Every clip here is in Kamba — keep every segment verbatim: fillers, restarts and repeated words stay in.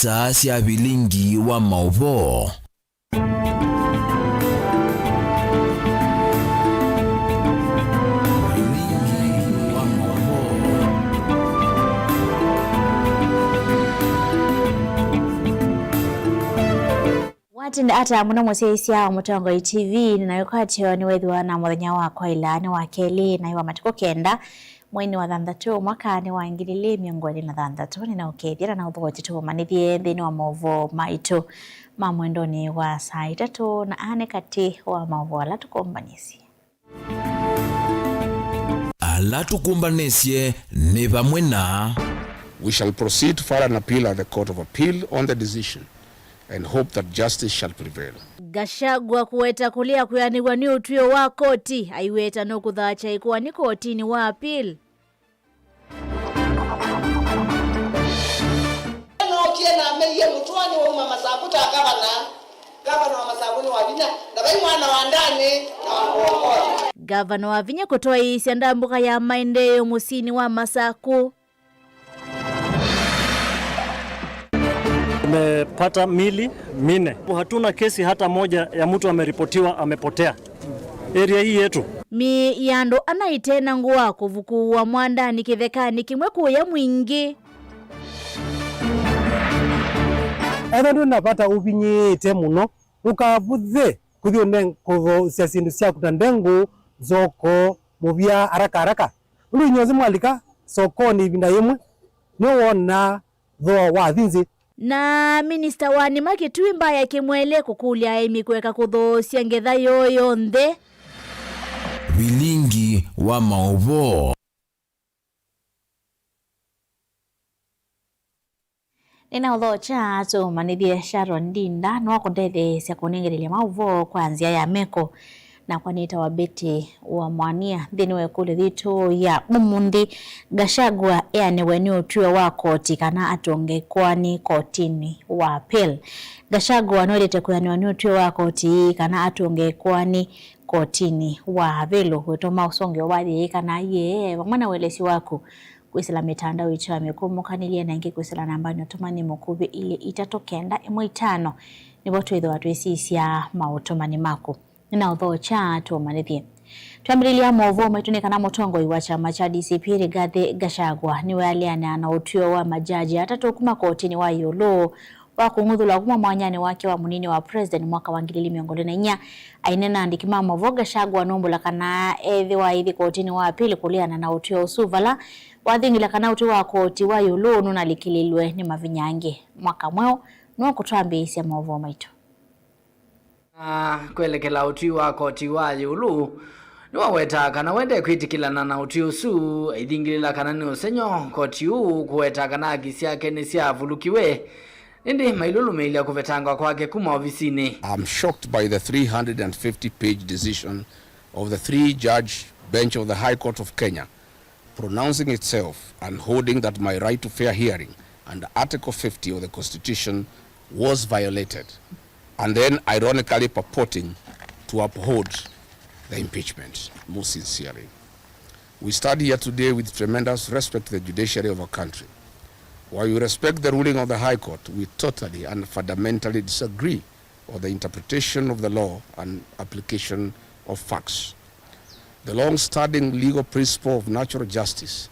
Saa sya vilingi wa maũvoo. Vilingi wa maũvoo. Watinda ata mũno mũsyaĩĩsya wa Mũtongoi T V, nĩna wĩkwatyo nĩwethĩwa na mũthenya wa kwaĩla nĩ wa kelĩ, naĩ wa matukũ kenda, mweinĩ wa thanthatũ, mwakanĩ wa ngili ilĩ mĩongo ĩlĩ na thanthatũ. Nĩnaũkethya na naũthokya tũmanyĩthye nthĩnĩ wa maũvoo maitũ ma mwendonĩ wa saa itatũ, na aa nĩ katĩ wa maũvoo ala tũkũmbanĩsye. Ala tũkũmbanĩsye nĩ vamwe na. We shall proceed to file an appeal at the Court of Appeal on the decision and hope that justice shall prevail. Gachagua kũweta kũlea kwĩanĩw'a nĩ ũtw'ĩo wa koti, aiweta nũkũthaakya ĩkoani kotinĩ wa appeal. Nookie na ameie mũtũa nĩ wauma Masaku ta gavana. Gavana wa Masaku nĩ Wavinya, na vai mwana wa Ndani na wa Ngongoni. Gavana Wavinya kũtwaĩĩsya ndambũka ya maendeeo mũsyĩnĩ wa Masaku. Tumepata mili mine. Hatuna kesi hata moja ya mtu ameripotiwa amepotea area hii yetu. Mĩĩ ya andũ ana ĩte na ngũa kũvukuwa mwandanĩ kĩthekanĩ kĩmwe kũya Mwingĩ. Ethĩwa ndwĩ na vata ũvinyĩĩte mũno, ndũkavũthe kũthi ũne kũthoosya syĩndũ syaku ta ndengũ, nzoko, mũvya, haraka haraka. Ũndũ inyuothe mwalika sokonĩ ĩvinda yĩmwe, nĩwona thooa wathi nzĩ. Na minista wa nĩma Kitui Mbaya Kimwele kũkũlya aĩmi kũeka kũthoosya ngetha yoo yonthe. Vilingi wa maũvoo. Nĩnaũthokya tũmanyĩthye Sharon Ndinda nĩwakũndetheesya kũnengelelya maũvoo kwa nzĩa ya meko. Nakwa nĩtawa Betty wa Mwania. Nthĩnĩ wa ĩkũlyo yitũ ya ũmũnthĩ, Gachagua eanĩwe nĩ ũtw'ĩo wa koti kana atũnge ĩkoani kotinĩ wa appeal. Gachagua nũĩlĩte kwĩanĩwa nĩ ũtw'ĩo wa koti kana atũnge ĩkoani kotinĩ wa appeal. Wĩtũma ũsũngĩo wa yĩĩ kana yĩĩ vamwe na ũelesyo waku kwĩsĩla mĩtandao itũ ya mĩkũmũkanĩlye na ĩngĩ kwĩsĩla nambanĩ ũtũmani mũkuvĩ ilĩ itatũ kenda ĩmwe itano. Nĩvo twĩthĩwa twĩsisya maũtũmani maku. Nĩnaũthokya tũmanyĩthye. Twambĩlĩlya maũvoo maitũ nĩ kana mũtongoi wa kyama kya D C P Rigathi Gachagua nĩwealeanaa na ũtw'ĩo wa majaji atatũ kuma kotinĩ wa ĩũlũ wa kũng'uthũlwa kuma mwanyanĩ wake wa mũnini wa president mwaka wa ngili ilĩ mĩongo ĩlĩ na inya. Aineena na andĩki ma maũvoo, Gachagua numbũla kana ethĩwa aithi kotinĩ wa appeal kũleana na ũtw'ĩo ũsu vala wathingila kana ũtwi wa koti wa ĩũlũ nũnalikĩlĩlwe nĩ mavinya angĩ. Mwaka mweũ nũkũtwambĩĩsya maũvoo maitũ. Na kwelekela ũtwi wa koti wa ĩũlũ, nĩwawetaa kana we ndekwĩtĩkĩlana na ũtwi ũsu, aithingĩlĩla kana nĩ ũsengy'o koti ũũ kũweta kana haki syake nĩsyavulukiwe, ĩndĩ mailũlũmĩĩlya kũvetangwa kwake kuma ovisinĩ. I'm shocked by the three hundred and fifty page decision of the three-judge bench of the High Court of Kenya pronouncing itself and holding that my right to fair hearing under Article fifty of the Constitution was violated, and then ironically purporting to uphold the impeachment. Most sincerely, we stand here today with tremendous respect to the judiciary of our country. While we respect the ruling of the High Court, we totally and fundamentally disagree on the interpretation of the law and application of facts. The long-standing legal principle of natural justice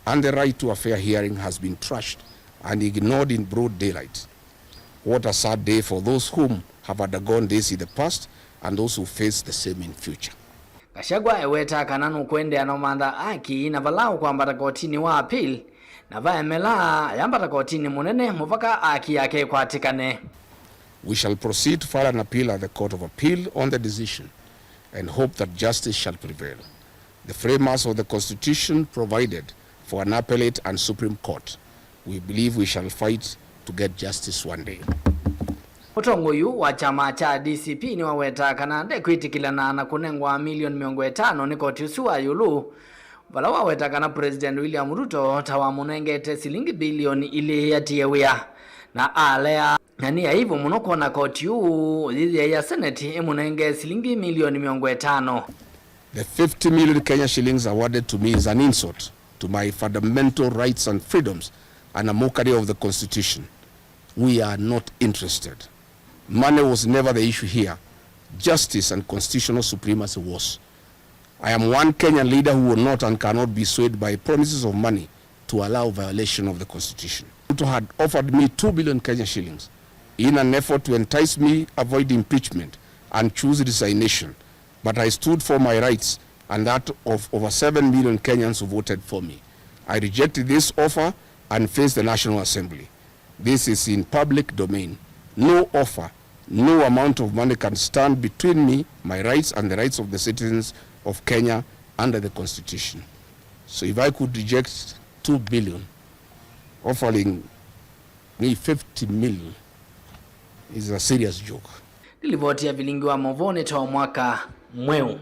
and the right to a fair hearing has been trashed and ignored in broad daylight. What a sad day for those whom have undergone this in the past and those who face the same in future. Gachagua ewetaa kana nũkũendeea na ũmantha haki na vala ũkwambata kotinĩ wa appeal, na vaemela ayambata kotinĩ mũnene mũvaka haki yake ĩkwatĩkane. We shall proceed to file an appeal at the Court of Appeal on the decision and hope that justice shall prevail. The framers of the Constitution provided for an appellate and Supreme Court. We believe we shall fight to get justice one day. Mũtongoi ũũ wa kyama kya D C P nĩwawetaa kana ndekwĩtĩkĩlana na kũnengwa milioni mĩongo ĩtano nĩ koti ũsu wa ĩũlũ, vala waweta kana President William Ruto ta wamũnengete silingi bilioni ilĩ atie wĩa, na alea, na nĩ aivu mũno kwona koti ũũ ũyĩyĩaĩa Senate ĩmũnenge silingi milioni mĩongo ĩtano. The fifty million Kenya shillings awarded to me is an insult to my fundamental rights and freedoms and a mockery of the Constitution. We are not interested. Money was never the issue here. Justice and constitutional supremacy was. I am one Kenyan leader who will not and cannot be swayed by promises of money to allow violation of the constitution. Ruto had offered me two billion Kenya shillings in an effort to entice me avoid impeachment and choose resignation, but I stood for my rights and that of over seven million Kenyans who voted for me. I rejected this offer and faced the National Assembly. This is in public domain. No offer, no amount of money can stand between me, my rights, and the rights of the citizens of Kenya under the Constitution. So if I could reject two billion, offering me fifty million is a serious joke. Nĩ livoti ya vilingi wa mauvoo nĩ ta o mwaka mweũ.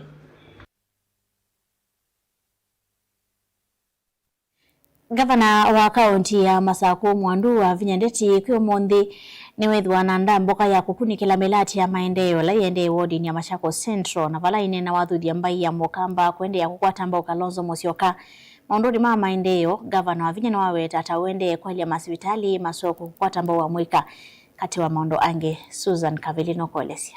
Ngavana wa kaũnti ya Masakũ, Mwandu Wavinya Ndeti, kwĩ ũmũnthĩ nĩwĩthĩwa na ndambũka ya kũkunĩkĩla mĩlatĩ ya maendeeo ĩla yĩendee wodinĩ ya Machakos Central, na vala aineena wathuthya mbaĩ ya Mũkamba kũendeea kũkwata mbau Kalonzo Musyoka. Maũndũnĩ ma maendeeo, Ngavana Wavinya nĩwaweta ta ũendee kwaĩlya masivitalĩ maseo kũkwata mbau Amũika, katĩ wa maũndũ angĩ. Susan Kavili nũkũelesya.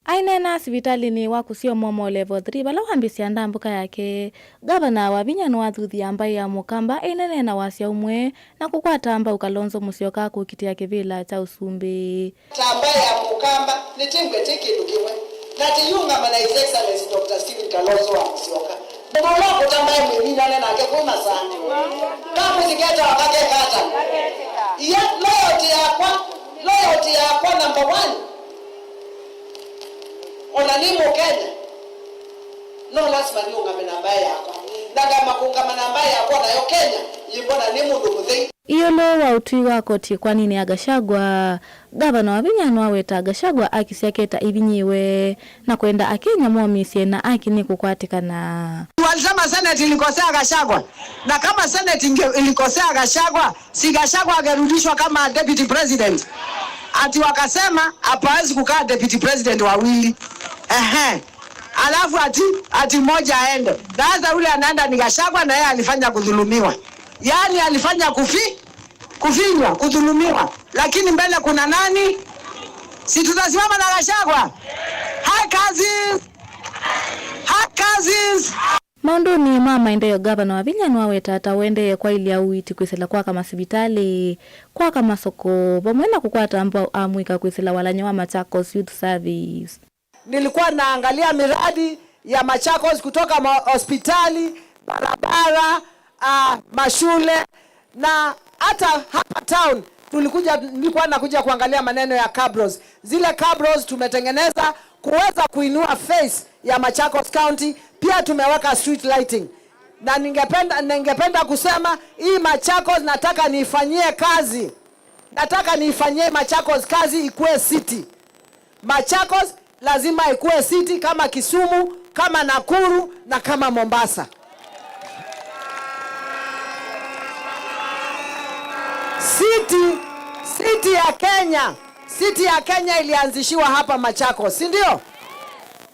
Aineena sivitalĩnĩ wa kũsyomwa mo Level three vala wambĩĩsya ndambũka yake, Ngavana Wavinya nĩwathuthya mbaĩ ya Mũkamba ĩneenea na wasya ũmwe na kũkwata mbau Kalonzo Musyoka kũkitĩa kĩvĩla kya ũsumbĩ. Ta mbaĩ ya Mũkamba, nĩtĩngwetĩ kĩndũ kĩmwe, na tĩyĩũngama na His Excellency Doctor Stephen Kalonzo wa Musyoka. Mũndũ ũla ũkũta mbaĩ mwĩminane nake kwĩ masaa. Kamũsiketa wakakekata. Iya, loyalty yakwa, loyalty yakwa number one. Ona nĩ Mũkenya, no lasima nĩũngame na mbaĩ yakwa. Na ngamba kũngama na mbaĩ yakwa nayo Kenya, yĩmbona nĩ mũndũ mũthei. Ĩũlũ wa ũtwi wa koti ĩkoanĩnĩ ya Gachagua, Ngavana Wavinya nĩwaweta Gachagua akisya keta ivinyiwe na kwenda Akenya momĩĩsye na aki nĩkũkwatĩkana. Walisema Senate ilikosea Gachagua, na kama Senate inge-, ilikosea Gachagua, si Gachagua angerudishwa kama deputy president? Ati wakasema hapawezi kukaa deputy president wawili. Ehe. Alafu ati, ati mmoja aende. Sasa ule anaenda ni Gachagua, na yeye alifanya kudhulumiwa. Yaani alifanya kufi-, kufinywa, kudhulumiwa. Lakini mbele kuna nani? Si tutasimama na Gachagua? Hi cousins! Hi cousins! Maũndũnĩ ma maendeeo, Ngavana Wavinya nĩwaweta ta ũendee kwaĩlya ũiiti kwĩsĩla kwaka masivitalĩ, kwaka masoko, vamwe na kũkwata mbau Amũika kwĩsĩla walany'o wa Machakos Youth Service. Nilikuwa naangalia miradi ya Machakos kutoka ma-, hospitali, barabara, ah, mashule, na hata hapa town tulikuja, nilikuwa nakuja kuangalia maneno ya cabros. Zile cabros tumetengeneza kuweza kuinua face ya Machakos County. Pia tumeweka street lighting. Na ningependa, ningependa kusema hii Machakos nataka niifanyie kazi. Nataka niifanyie Machakos kazi ikuwe city. Machakos lazima ikuwe city kama Kisumu, kama Nakuru na kama Mombasa. City, city ya Kenya, city ya Kenya ilianzishiwa hapa Machakos, si ndio?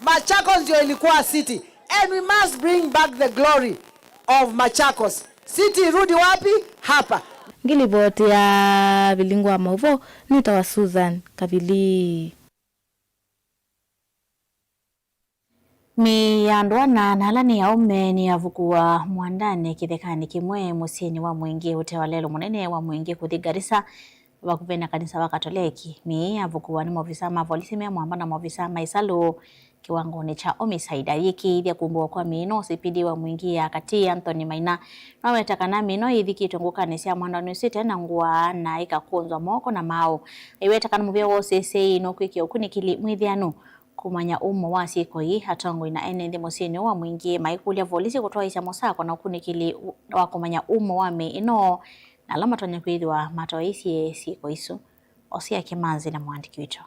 Machakos ndio ilikuwa city, and we must bring back the glory of Machakos. City irudi wapi? Hapa. Ngilivoti ya vilingi wa mauvoo nĩtawa Susan Kavili. Mĩĩ ya andũ ana na ala nĩ aũme nĩyavukuwa mwandanĩ kĩthekanĩ kĩmwe mũsyĩnĩ wa Mwingĩ ũtee wa lelũ mũnene wa Mwingĩ kũthi Garissa, vakuvĩ na kanisa wa Katoleki. Mĩĩ yavukuwa nĩ maovisaa ma volisi me mwamba na maovisaa ma ĩsalũ kĩwangonĩ kya homicide. Ayĩkĩĩthya kumbũwa kwa mĩĩ ĩno, O C P D wa Mwingĩ ya Katĩ, Anthony Maina, nĩwaweta kana mĩĩ ĩno yĩthikĩtwe ngũkanĩ sya mwandanĩ ũsu ĩte na ngũa na ĩkakũnzwa moko na maaũ. Aiweta kana mũvĩa wa ũsĩsĩi nũkwĩkĩa ũkunĩkĩli mwĩthĩanu kũmanya ũmo wa syĩko ii. Atongoi na ene nthĩ mũsyĩnĩ ũũ wa Mwingĩ maikũlya volisi kũtwaĩĩsya mũsako na ũkunĩkĩli wa kũmanya ũmo wa mĩĩ ĩno na ala matonya kwĩthĩwa matwaĩĩsye syĩko isu. Osia Kĩmanzi na mũandĩki witũ.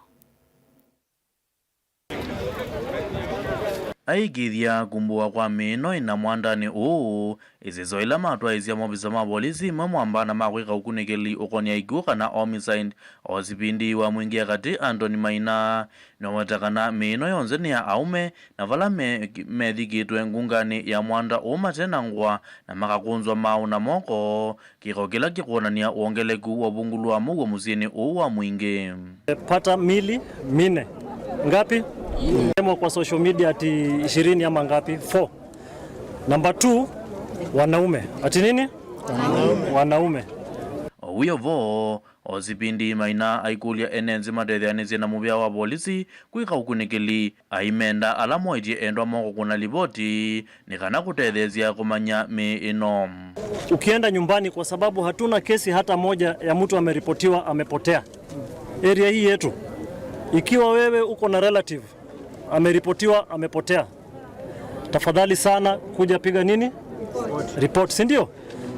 Aĩkĩĩthya kumbũwa kwa mĩĩ ĩno ĩna mwandanĩ ũũ, ĩsĩso ĩla matwaĩĩsya maovisa ma volisi imwe mwambana ma kwĩka ũkunĩkĩli ũkonĩa ikw'ũ kana homicide, OCPD wa Mwingĩ ya Katĩ Anthony Maina nĩwaweta kana mĩĩ ĩno yonthe nĩ ya aũme, na vala me-, methikĩtwe ngunganĩ ya mwanda ũũ mate na ngũa na makakũnzwa maaũ na moko, kĩko kĩla kĩkwonany'a wongeleku wa ũvungũlu wa mũuo mũsyĩnĩ ũũ wa Mwingĩ. Pata mili mine. Ngapi? Temwa kwa social media ati ishirini ama ngapi? Four. Number two, wanaume. Ati nini? Wanaume. Wanaume. O wĩ o vo, OCPD Maina aikũlya ene nzĩ matetheanĩsye na mũvĩa wa volisi kwĩka ũkunĩkĩli. Aimenda ala moetye endwa moko kũna livoti nĩ kana kũtetheesya kũmanya mĩĩ ĩno. Ukienda nyumbani, kwa sababu hatuna kesi hata moja ya mtu ameripotiwa amepotea area hii yetu. Ikiwa wewe uko na relative ameripotiwa amepotea, tafadhali sana kuja piga nini? Report, si ndio?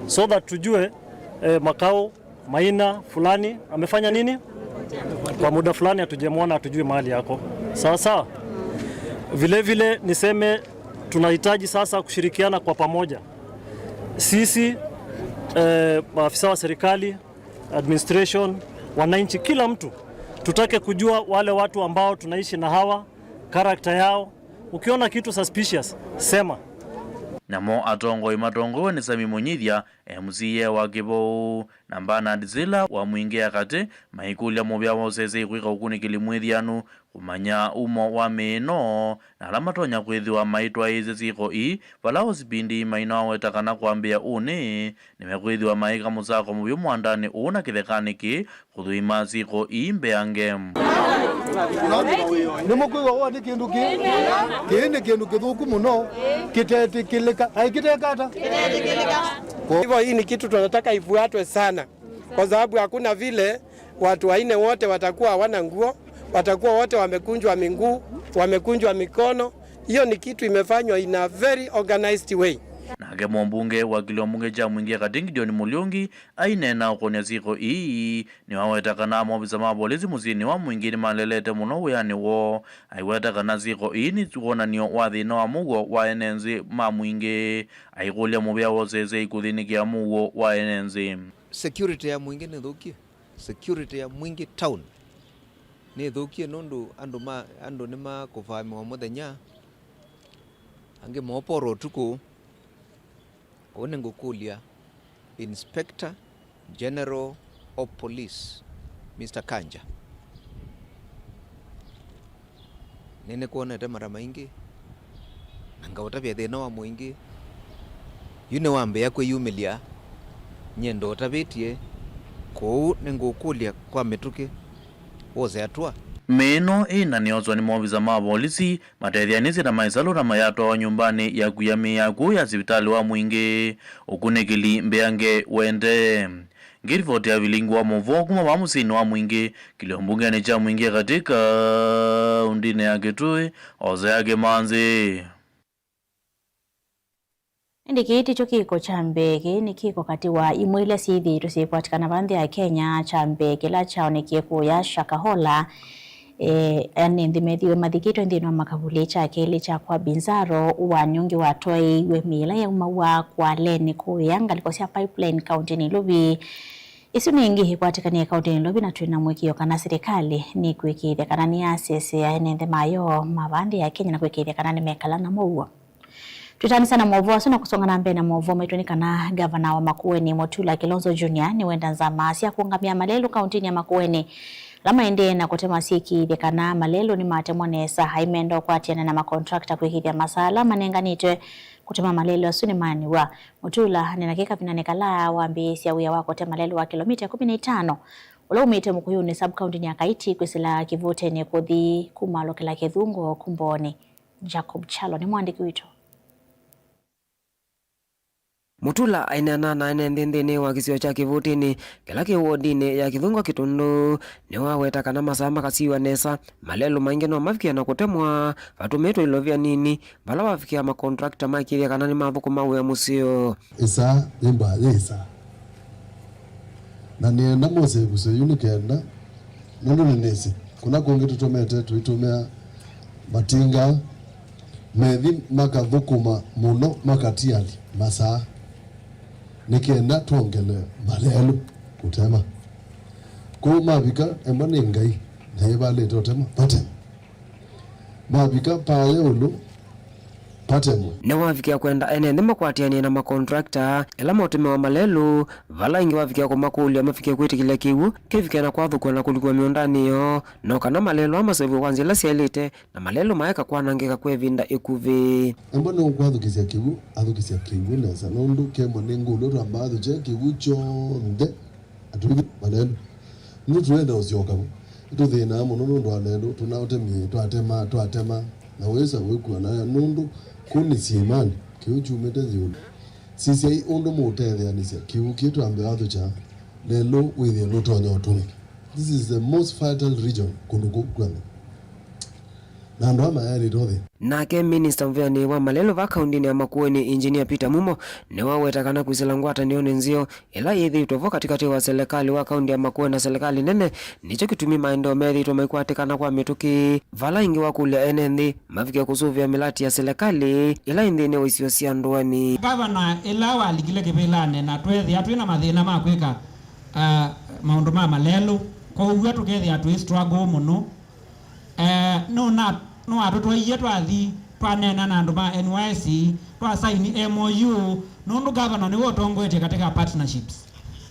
So that tujue, eh, makao Maina fulani amefanya nini? Kwa muda fulani hatujamwona, hatujui mahali yako. Sawa sawa. Vile vile niseme tunahitaji sasa kushirikiana kwa pamoja. Sisi, eh, maafisa wa serikali, administration, wananchi, kila mtu, tutake kujua wale watu ambao tunaishi na hawa, character yao. Ukiona kitu suspicious, sema. Namo atongoi matongoiwe nĩ Sami Mũnyithya, MCA wa Kĩvũũ, na Bernard Zila wa Mwingĩ ya Katĩ, maikũlya mũvĩa wa ũseseĩ kwĩka ũkunĩkĩli mwĩthyanu kũmanya umo wa mĩĩ ĩno, na ala matonya kwĩthĩwa maitwaĩĩsye syĩko ii, vala OCPD Maina waweta kana kwambĩĩa ũnĩ, nĩmekwĩthĩwa maĩka mũsako mũvyũ mwandanĩ ũũ na kĩthekanĩ kĩĩ, kũthũima syĩko ii mbeange. Nĩmũkwĩw'a ũũ nĩ kĩndũ kĩ, kĩĩ nĩ kĩndũ kĩthũku mũno, kĩtetĩkĩlĩka. Ai, kĩteka ata? Kwa hivyo hii ni kitu tunataka ifuatwe sana, kwa sababu hakuna vile watu wanne wote watakuwa hawana nguo, watakuwa wote wamekunjwa miguu, wamekunjwa mikono. Hiyo ni kitu imefanywa in a very organized way. Nake mũmbunge wa kĩlio mbunge kya Mwingĩ ya Katĩ Gideon Mũliungi aineena ũkũnĩa syĩko ii, nĩwaweta kana maovisa ma volisi mũsyĩnĩ wa Mwingĩ nĩmalelete mũno wĩanĩ woo. Aiweta kana syĩko ii nĩ wonany'o wa thĩna wa mũuo wa ene nzĩ ma Mwingĩ, aikũlya mũvĩa wa ũseseĩ kũthĩnĩkĩa mũuo wa ene nzĩ. Security ya Mwingĩ nĩthũkie. Security ya Mwingĩ town nĩthũkie nũndũ andũ ma, andũ nĩmakũvaamĩwa mũthenya, angĩ mooporwa ũtukũ. Ũu nĩngũkũlya Inspector General of Police, Mister Kanja. Nĩnĩkwonete mara maingĩ, na ngaũtavya thĩna wa Mwingĩ. Yu nĩwambĩĩa kwĩyumĩlya, nyie ndũũtavĩtye, kwoou nĩngũkũlya kwa mĩtũkĩ, wose atũa? Mĩĩ ĩno ĩinanĩoswa nĩ maovisa ma volisi matetheanĩsye na maesalũ na mayatwawa nyũmbanĩ ya kuya mĩĩ ya kw'ũ ya sivitalĩ wa Mwingĩ, ũkunĩkĩli mbeange ũendee. Ngĩlivoti ya vilingi wa maũvoo kuma vaa mũsyĩnĩ wa Mwingĩ, kĩlio mbungenĩ kya Mwingĩ ya Katĩ kaũndĩnĩ ya Kitui, Hosea Kĩmanzi. Ĩndĩ kĩĩ tikyo kĩko kya mbee. Kĩĩ nĩ kĩko katĩ wa imwe ila syĩthĩĩtwe syĩkwatĩkana vaa nthĩ ya Kenya kya mbee kĩla kyaonekie kũya Shakahola. E, ene nthĩ methiwe mathikĩtwe nthĩnĩ wa makavulĩ kya kelĩ kya Kwabinzaro, ũaani ũngĩ watwaĩiwe mĩĩ ĩla yaumaw'a Kwaleni kũya ngalĩko sya Pipeline kaũntĩnĩ Nairobi. Ĩsu nĩ ĩngĩ ĩkwatĩkanie kaũntĩnĩ Nairobi, na twĩ na mũĩkĩĩo kana silikalĩ nĩkwĩkĩĩthya kana nĩyasesea ene nthĩ mayo ma vaa nthĩ ya Kenya na kwĩkĩĩthya kana nĩmekala na mũuo. Twĩtanĩsya na maũvoo asu na kũsonga na mbee na maũvoo maitũ nĩ kana ngavana wa Makueni Mutula Kilonzo Junior nĩwenda nzama sya kũũngamĩa malelũ kaũntĩnĩ ya Makueni ala maendee na kũtema syĩkĩĩthye kana malelũ nĩmatemwa nesa. Aimenda ũkwatĩana na makontrakta kwĩkĩĩthya masaa ala manenganĩtwe kũtema malelũ asu nĩmaanĩw'a. Mutula anena kĩ kavindanĩ kala wambĩĩsya wĩa wa kũtema lelũ wa kĩlomita ĩkũmi na itano ũla umĩte Mũkũyũnĩ sub-kaũntĩnĩ ya Kaiti kwĩsĩla Kĩvũtĩnĩ kũthi kuma Lokela Kĩthungũ Kumboni. Jacob Chalo nĩ mwandĩki witũ. Mutula aineena na ene nthĩ nthĩnĩ wa kĩsio kya Kĩvũtĩnĩ kĩla kĩ wodinĩ ya Kĩthungũ Kĩtũndũ, nĩwaweta kana masaa makasiwa nesa, malelũ maingĩ no mavikie na kũtemwa vatũmĩtwe ilovia nini, vala vavikĩa makontrakta maĩkĩĩthya kana nĩmathũkũma wĩa mũseo. Ĩsaa yĩmbaa yĩ ĩsaa. Na nĩenda mose ĩvuso yĩu nĩ kenda, nũndũ nĩnĩsĩ kũla kũngĩ tũtũmĩte tũitũmĩa matinga, Methi makathũkũma mũno makatiali masaa nĩ kenda twongele malelũ kũtema. Kwoou mavika embwa nĩ Ngai na yĩvalĩte ũtema, vatema. Mavika paa ya ĩũlũ, vatemwe. Nĩwavikĩa kwenda ene nthĩ makwatĩanĩe na makontrakta ala maũtũmĩawa malelũ, vala ĩngĩ wavikĩa kũmakũlya mavikĩe kwĩtĩkĩlya kĩw'ũ kĩvike na kwathũkwa na kũlikwa mĩũndanĩ yoo, no kana malelũ aa maseũvw'e kwa nzĩa ila syaĩlĩte, na malelũ maeka kwanangĩka kwa ĩvinda ĩkuvĩ. Embwa nũkwathũkĩsya kĩw'ũ, athũkĩsya kĩw'ũ nesa, nũndũ kemwe nĩ ngũlyo twambaa thũkya kĩw'ũ kyonthe, atũithi malelũ. Nũndũ tũenda ũsyoka vo, nĩtũthĩnaa mũno nũndũ wa lelũ, tũnaũtemie, twatema, twatema, na wĩsa wĩkua na nũndũ kũu nĩ syĩmanĩ, kĩw'ũ kyumĩte ĩũlũ. Sisyai ũndũ mũũtetheanĩsya kĩw'ũ kĩĩ twambe athũkya, lelũ wĩthĩe nũtonya ũtũmĩka. This is the most fertile region kũndũ kũu kw'onthe. Na andũ aa mayaĩlĩte ũthĩa. Nake minista mũvĩanĩ wa malelũ va kaũntĩnĩ ya Makueni, Engineer Peter Mumo, nĩwaweta kana kwĩsĩla ngwatanĩonĩ nzeo ĩla yĩthĩĩtwe vo katĩkatĩ wa selekalĩ wa kaũntĩ ya Makueni na selekalĩ nene nĩkyo kĩtumi maendeeo methĩĩtwe maikwatĩkana kwa mĩtũkĩ, vala ĩngĩ wakũlya ene nthĩ mavike kũsũvĩa mĩlati ya selekalĩ ĩla ĩ nthĩnĩ wa isio sya ndũanĩ. Ngavana ĩla walikile kĩvĩlanĩ na tweethĩa twĩ na mathĩna ma kwĩka, ah, maũndũ ma malelũ, kwoou tũkeethĩa twĩ struggle mũno. Eh, nũna-, nũatũtwaie twathi twaneena na andũ ma N Y S, twasaini M O U, nũndũ ngavana nĩwe ũtongoetye katika partnerships.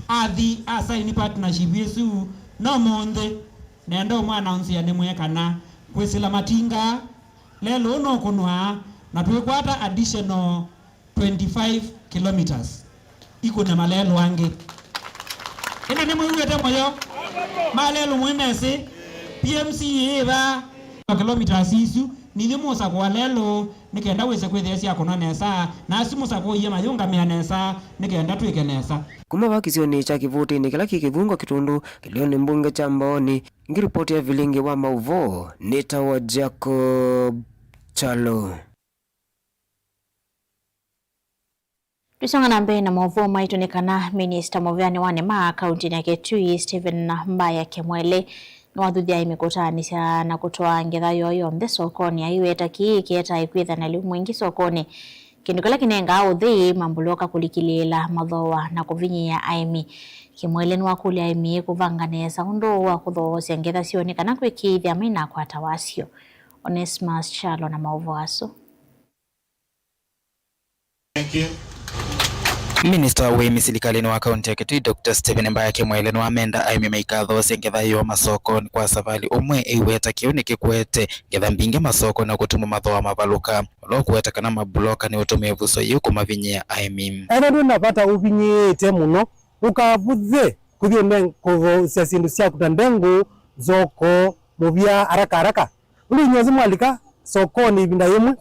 Athi asaini partnership ĩsu, no mũnthĩ nenda ũmũanaũnsĩa nĩmwe kana kwĩsĩla matinga, lelũ ũũ nũkũnwa na twĩkwata additional twenty-five kilometres ikũne malelũ angĩ. Ĩndĩ nĩmwĩw'ĩte mũyo? Malelũ mwĩmesĩ, P M C yĩva? Kilometres isu, nithyĩ mũsakũa lelũ nĩ kenda wĩse kwĩthĩa syakũnwa nesa, na asu mũsakũie mayũngamĩa nesa nĩ kenda twĩke nesa. Kuma vaa kĩsionĩ kya Kĩvũtĩnĩ kĩla kĩ kĩvungo Kĩtũndũ kĩlĩonĩ mbunge kya Mbaoni, ngĩripoti ya vilingi wa maũvoo, nĩtawa Jacob Chalo. Tũisonga na mbee na maũvoo maitũ nĩ kana minista mũvĩanĩ wa nĩma kaũntĩnĩ ya Kitui, Stephen Mbaya Kĩmwele, nĩwathuthya aĩmi kũtaanĩsya na kũtwaa ngetha yoo yonthe sokonĩ, aiweta kĩĩ kĩetae kwĩtha na lĩu mwingĩ sokonĩ, kĩndũ kĩla kĩnengaa ũthei mambũloka kũlikĩlĩĩla mathooa na kũvinyĩĩa aĩmi. Kĩmwele nĩwakũlya aĩmi kũvanga nesa ũndũ wa kũthoosya ngetha syoo nĩ kana kwĩkĩĩthya mainakwata wasyo. Onesmus Kyalo na maũvoo asu. Minista wa ũĩmi silikalĩnĩ wa kaũntĩ ya Kitui, Doctor Stephen Mbaya Kĩmwele, nĩwamenda aĩmi maikathoosye ngetha yoo masokonĩ kwa savalĩ ũmwe, eiweta kĩu nĩkĩkwete ngetha mbingĩ masoko na kũtuma mathooa mavalũka, ũla ũkũweta kana mabuloka nĩũtũmĩe ĩvuso yĩu kũmavinyĩĩa aĩmi. Ethĩwa ndwĩ na vata ũvinyĩĩte mũno, ndũkavũthe kũthi ũne-, kũthoosya syĩndũ syaku ta ndengũ, nzoko, mũvya, haraka haraka. Ũndũ inyuothe mwalika sokonĩ ĩvinda yĩmwe,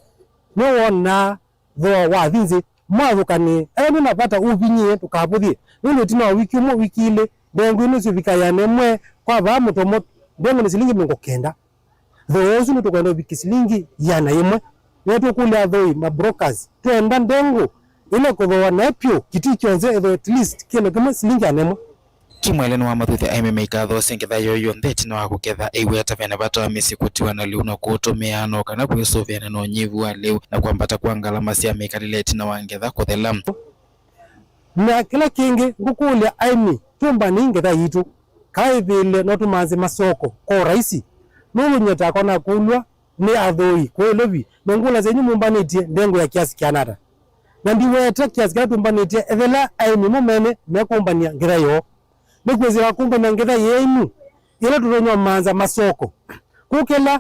nĩwona thooa wathi nzĩ, mwathũkanĩe. Ethĩwa ndwĩ na vata ũvinyĩĩe, ndũkavũthye, nũndũ ĩtina wa wiki ũmwe, wiki ilĩ, ndengũ ĩno ĩsũvika ĩana ĩmwe, kwa vaa mũtomo, ndengũ nĩ silingi mĩongo kenda. Thooa ũsu nĩtũkwenda ũvike silingi ĩana yĩmwe. Nĩtũkũlya athoi, ma brokers, twenda ndengũ ĩla ĩkũthooa naĩ vyũ, Kitui kyonthe ĩthooe at least kĩlo kĩmwe silingi ĩana ĩmwe. Kĩmwele nĩwamathuthya aĩmi maikathoosye ngetha yoo yonthe ĩtina wa kũketha, eiweta vena vata wa mĩsyĩ kũtiwa na lĩu na kũũtũmĩa no kana kwĩsũvĩana na ũnyivu wa lĩu na kwambata kwa ngalama sya mĩkalĩle ĩtina wa ngetha kũthela. Na kĩla kĩngĩ ngũkũlya aĩmi, tũmbanei ngetha yitũ, kaĩvĩle no tũmanze masoko kwa ũraisi. Nũndũ nyie takwa nakũlw'a nĩ athoi kũũ Nairobi, mengũlasya inyw'ĩ mũmbanĩtye ndengũ ya kĩasi kĩana ata. Na ndiweta kĩasi kĩla tũmbanĩtye ethela aĩmi mo mene mekũmbany'a ngetha yoo. Nĩkwĩsĩla kũmbany'a ngetha yenyu ĩla tũtonya ũmanza masoko. Kũu kĩla,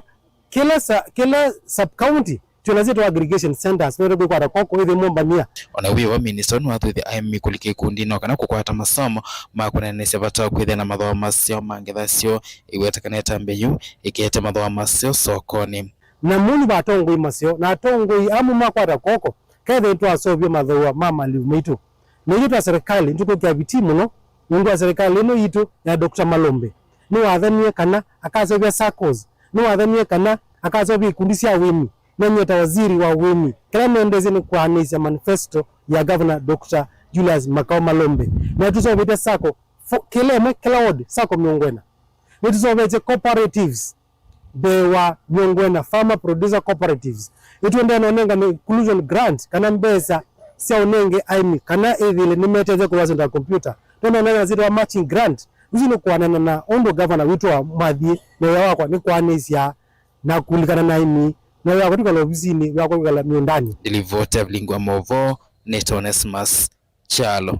kĩla sa-, kĩla sub-county twĩ na syĩtwa aggregation centers, nĩwete kwĩkwata kwoko ĩthĩ mũmbany'a. O na wĩ o, minista ũũ nĩwathuthya aĩmi kũlika ikundi no kana kũkwata masomo ma kũneenanĩsya vata wa kwĩthĩa na mathooa maseo ma ngetha syoo, ĩweta kana ĩtambya yĩu ĩkete mathooa maseo sokonĩ. Na mũnyu va atongoi maseo na atongoi amwe makwata kwoko, kethĩwa nĩtwaseũvya mathooa ma malĩu maitũ. Na ithyĩ ta serikali nĩtũkwĩkĩa vitii mũno nũndũ wa serikali ĩno yitũ ya Doctor Malombe. Nĩwathanie kana akaseũvya saccos, nĩwathanie kana akaseũvya ikundi sya ũĩmi. Na nyie ta waziri wa ũĩmi, kĩla nendeesye nĩ kũaanĩsya manifesto ya Governor Doctor Julius Makau Malombe. Na tũseũvĩtye sacco fo-, kĩla ĩmwe, kĩla ward, sacco mĩongo ĩna. Nĩtũseũvĩtye cooperatives mbee wa mĩongo ĩna, farmer producer cooperatives. Nĩtũendee na ũnengane inclusion grant kana mbesa sya ũnenge aĩmi kana ĩthĩle nĩmetethya kũvasya ta kompyuta. Tũendee na syĩtawa matching grant. Isu nĩ kũanana na ũndũ gavana witũ wa mathiĩ, na wĩa wakwa nĩ kwaanĩsya na kũlikana na aĩmi, na wĩa wakwa ti kwĩkala ovisinĩ, wĩa wakwa kwĩkala mĩũndanĩ. Nĩ livoti ya Vilingi wa Maũvoo, nĩtawa Onesmus Kyalo.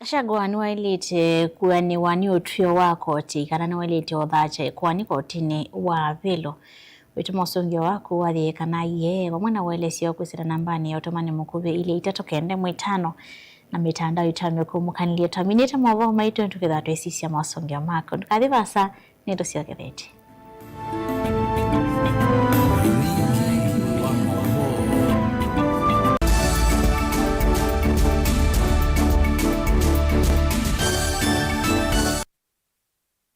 Gachagua nĩwaĩlĩte kũanĩwa nĩ ũtw'ĩo wa koti kana nĩwaĩlĩte ũthakya ĩkoani kotinĩ wa Avĩlo. Wĩtũma ũsũngĩo waku wathĩe kana ĩee, vamwe na ũelesyo kwĩsĩla nambanĩ ya ũtũmani mũkuvĩ ilĩ itatũ kenda ĩmwe ĩtano na mĩtandao ĩtano ĩkũmũkanĩlye. Twaminĩte maũvoo maitũ, nĩtũkĩthaa twĩsisya maũsũngĩo maku. Ndũkathi vaasa, nĩtũsyokethetye.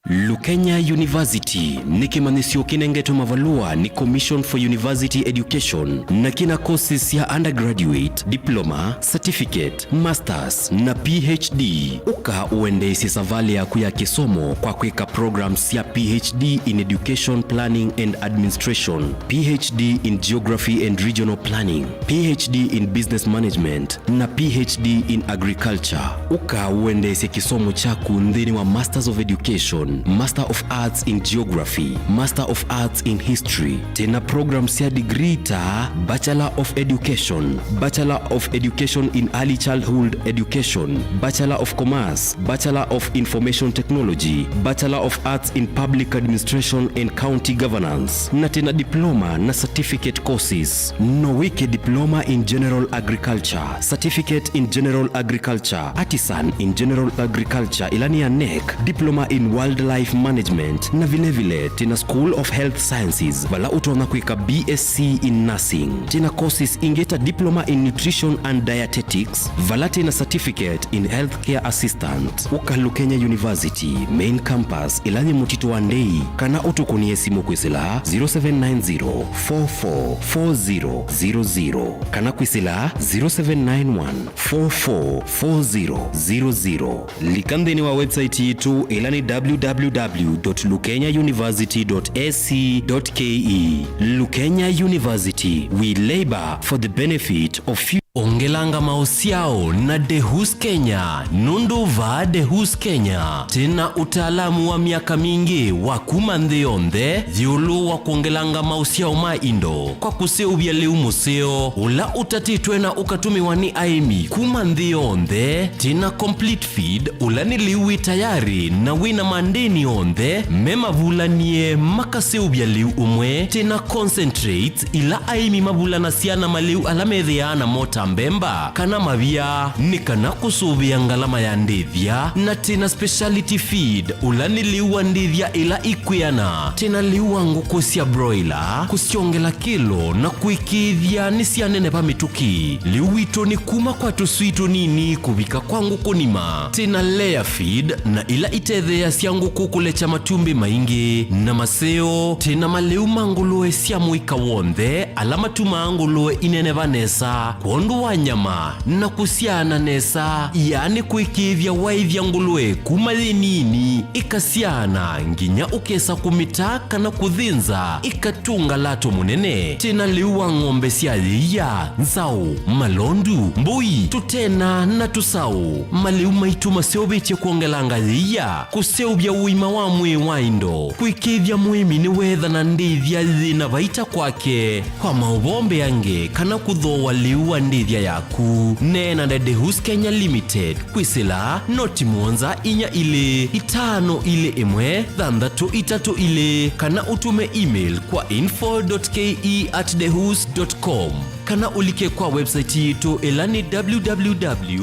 Lukenya University nĩ kĩmanyĩsyo kĩnengetwe mavalũa nĩ Commission for University Education na kĩna courses sya undergraduate, diploma, certificate, masters na P H D. Ũka ũendeesye savalĩ yaku ya kĩsomo kwa kwĩka programs sya P H D in Education Planning and Administration, P H D in Geography and Regional Planning, P H D in Business Management, na P H D in Agriculture. Ũka ũendeesye kĩsomo kyaku nthĩnĩ wa Masters of Education, Master of Arts in Geography, Master of Arts in History. Twĩna program sya degree ta Bachelor of Education, Bachelor of Education in Early Childhood Education, Bachelor of Commerce, Bachelor of Information Technology, Bachelor of Arts in Public Administration and County Governance, na twĩna diploma na certificate courses. No wĩke diploma in general agriculture, certificate in general agriculture, artisan in general agriculture, ĩla nĩ ya nec, diploma in wildlife management, na vilevile twĩna School of Health Sciences, vala ũtonya kwĩka B S C in nursing. Twĩna courses ingĩ ta diploma in nutrition and dietetics, vala twĩna certificate in healthcare assistant. Ũka Lukenya University main campus, ĩla yĩ Mũtitũ wa Ndei, kana ũtũkũnĩe simũ kwĩsĩla zero seven nine zero, four four four zero zero zero, kana kwĩsĩla zero seven nine one, four four four zero zero zero. Lika nthĩnĩ wa website yitũ, ĩla nĩ w w w dot lukenya university dot a c dot k e. Lukenya University, we labor for the benefit of you. Ongelanga maũsyao na Dehus Kenya, nũndũ vaa Dehus Kenya twĩna ũtaalamu wa myaka mingĩ wa kuma nthĩ yonthe ĩũlũ wa kwongelanga maũsyao ma indo kwa kũseũvya lĩu mũseo ũla ũtatĩtwe na ũkatũmĩwa nĩ aĩmi kuma nthĩ yonthe. Twĩna complete feed, ũla nĩ lĩu wĩ tayarĩ na wĩna mandĩni onthe me mavulanie makaseũvya lĩu ũmwe. Twĩna concentrates, ila aĩmi mavulanasya na malĩu ala methĩaa namo ta mbemba kana mavia, nĩ kana kũsũvĩa ngalama ya ndĩthya. Na twĩna speciality feed, ũla nĩ lĩu wa ndĩthya ila ikwĩana. Twĩna lĩu wa ngũkũ sya broiler, kũsyongela kĩlo na kũĩkĩĩthya nĩsyaneneva mĩtũkĩ. Lĩu witũ nĩ kuma kwa tũswii tũnini kũvika kwa ngũkũ nima. Twĩna layer feed na ila itetheeasya ngũkũ kũlekya matumbĩ maingĩ. Na maseo, twĩna malĩu ma ngũlũe sya mũika w'onthe ala matumaa ngũlũe ineneva nesa kwondũ wa nyama na kũsyaana nesa, yaani kũĩkĩĩthya waĩthya ngũlũe kuma yĩ nini ĩkasyaana nginya ũkesa kũmĩta kana kũthĩnza ĩkatũnga lato mũnene. Twĩna lĩu wa ng'ombe sya yĩia, nzaũ, malondu, mbũi, tũtena na tũsaũ. Malĩu maitũ maseũvĩtye kwongelanga yĩia, kũseũvya ũima wa mwĩĩ wa indo, kũĩkĩĩthya mũĩmi nĩweethana ndĩthya yĩna vaita kwake. Kwa maũvoo mbeange kana kũthooa lĩu wa ndĩthya yaku, neena na Dehus Kenya Limited kwĩsĩla noti mũonza inya ilĩ itano ilĩ ĩmwe thanthatũ itatũ ilĩ, kana ũtũme email kwa info dot k e at dehus dot com, kana ũlike kwa website yitũ ĩla nĩ w w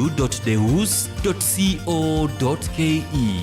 w dot dehus dot co dot k e.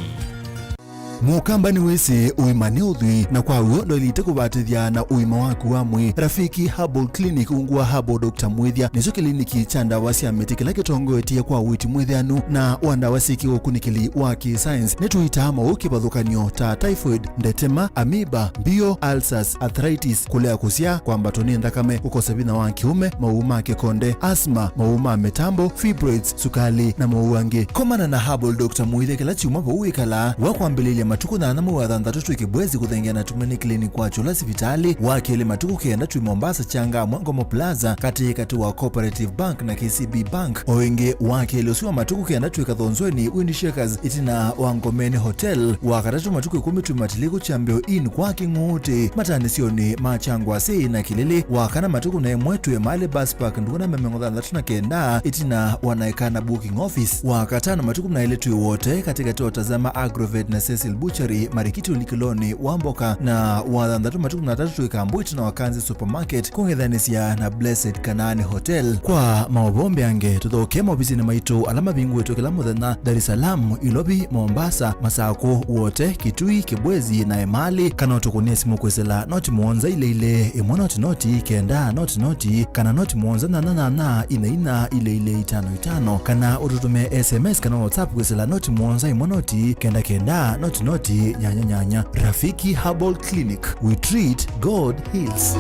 Mũkamba nĩwĩsĩ ũima nĩ ũthwii, na kwa w'o ndwaĩlĩte kũvatĩthya na ũima waku wa mwĩĩ. Rafiki Herbal Clinic ungu wa Herbal Doctor Mwĩthya nĩkyo kĩliniki kya ndawa sya mĩtĩ kĩla kĩtongoetye kwa ũiiti mwĩthĩanu na wa ndawa syĩ kĩũkunĩkĩli wa kĩ-science. Nĩtũitaa maũũ kĩvathũkany'o ta typhoid, ndetema, amoeba, mbio, ulcers, arthritis, kũlea kũsyaa, kwambatwa nĩ nthakame, kũkosa vinya wa kĩũme, maũũ ma kĩkonde, asthma, maũũ ma mĩtambo, fibroids, sukali, na maũũ angĩ. Komana na Herbal Doctor Mwĩthya kĩla kyumwa vau wĩkalaa. Wa kwambĩlĩlya Matukũ nyanya mwei wa thanthatũ twĩ Kibwezi kũthengeana Tumaini Clinic kwa Chula sivitalĩ. Wa kelĩ matukũ kenda twĩ Mombasa Changamwe Ngomo Plaza katĩ katĩ wa Cooperative Bank na K C B Bank. O ĩngĩ wa kelĩ ũsu wa matukũ kenda twĩ Kathonzweni Wind Shakers ĩtina wa Ngomeni Hotel. Wa katatũ matukũ ĩkũmi twĩ Matiliku Kyambeo Inn kwa Kĩng'ũũtĩ, mataanĩsyonĩ ma Kyangwasĩ na Kĩlĩlĩ. Wa kana matukũ na ĩmwe twĩ Emali Bus Park nduna mĩongo thanthatũ na kenda ĩtina wa Naikana Booking Office. Wa katano matukũ na elĩ twĩ Wote katĩ katĩ wa Tazama Agrovet na Cecil Butchery Marikiti ũlikĩlonĩ wa mboka, na wa thanthatũ matukũ na atatũ twĩ Kambu ĩtina wa Kanzi Supermarket kũng'ethanĩsya na Blessed Kanaani Hotel. Kwa maũvoo mbeange tũthokee maovisinĩ maitũ ala mavingũĩtwe kĩla mũthenya Dar es Salaam, Ilovi, Mombasa, Masakũ, Wote, Kitui, Kibwezi na Emali, kana ũtũkũnĩe simũ kwĩsĩla noti mũonza ile ile ĩmwe noti noti kenda noti noti, kana noti mũonza nyanya nyanya ina ina ile ile itano itano, kana ũtũtũme S M S kana WhatsApp kwĩsĩla noti mũonza ĩmwe noti kenda kenda noti noti nyanya nyanya. Rafiki Herbal Clinic, we treat, God heals.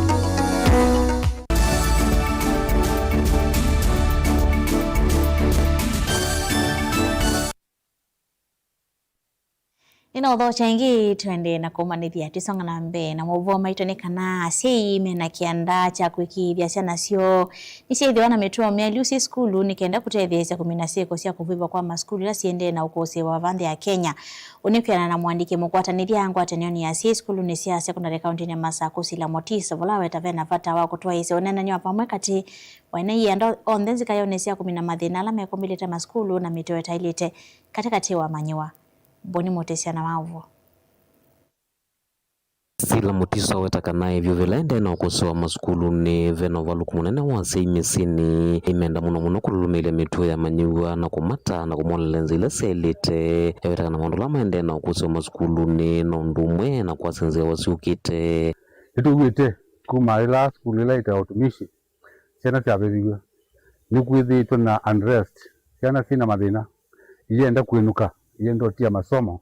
Nĩnaũthokya ĩngĩ, twende na kũmanĩthya twĩsonga na mbee na maũvoo maitũ nĩ kana asyai mena kĩanda kya kũĩkĩĩthya syana syoo nĩsyaĩthĩwa na mĩtuo myaĩlu syĩ sukulu nĩ kenda kũtetheesya kũmina syĩko sya kũvĩvw'a kwa masukulu ila siendee na ũkũsĩĩwa va nthĩ ya Kenya. Ũnĩ kwĩanana na mũandĩki mũkwatanĩthya ngwatanĩonĩ ya asyai sukulunĩ sya sekondalĩ kaũntĩnĩ ya Masakũ, Sila Mutiso, vala aweta vena vata wa kũtwaĩĩsya ũneenany'a wa vamwe katĩ wa ene ianda onthe nzika yaũnĩ sya kũmina mathĩna ala mekumĩlĩte masukulu na mĩtuo ĩtaĩlĩte katĩ katĩ wa amanyĩw'a. Boni Mutisia na maũvoo. Sila Mutiso aweta kana ĩvyũvĩla ĩndee na ũkũsĩ wa masukulunĩ, ve na ũvalũku mũnene wa asyai mĩsyĩnĩ. Nĩmenda mũno mũno kũlũlũmĩĩlya mĩtuo ya amanyĩw'a na kũmataa na kũmonelea nzĩa ila syaĩlĩte. Aweta kana maũndũ ala maendee na ũkũsĩ wa masukulunĩ no ũndũ ũmwe na kwasya nzĩa syũkĩte. Nĩtũw'ĩte kuma ĩla sukulu ĩla ĩtawa Utumishi syana syavĩviw'e, nĩkwĩthĩĩtwe na unrest, syana syĩ na mathĩna, iyenda kwĩnũka, iyenda ũtia masomo,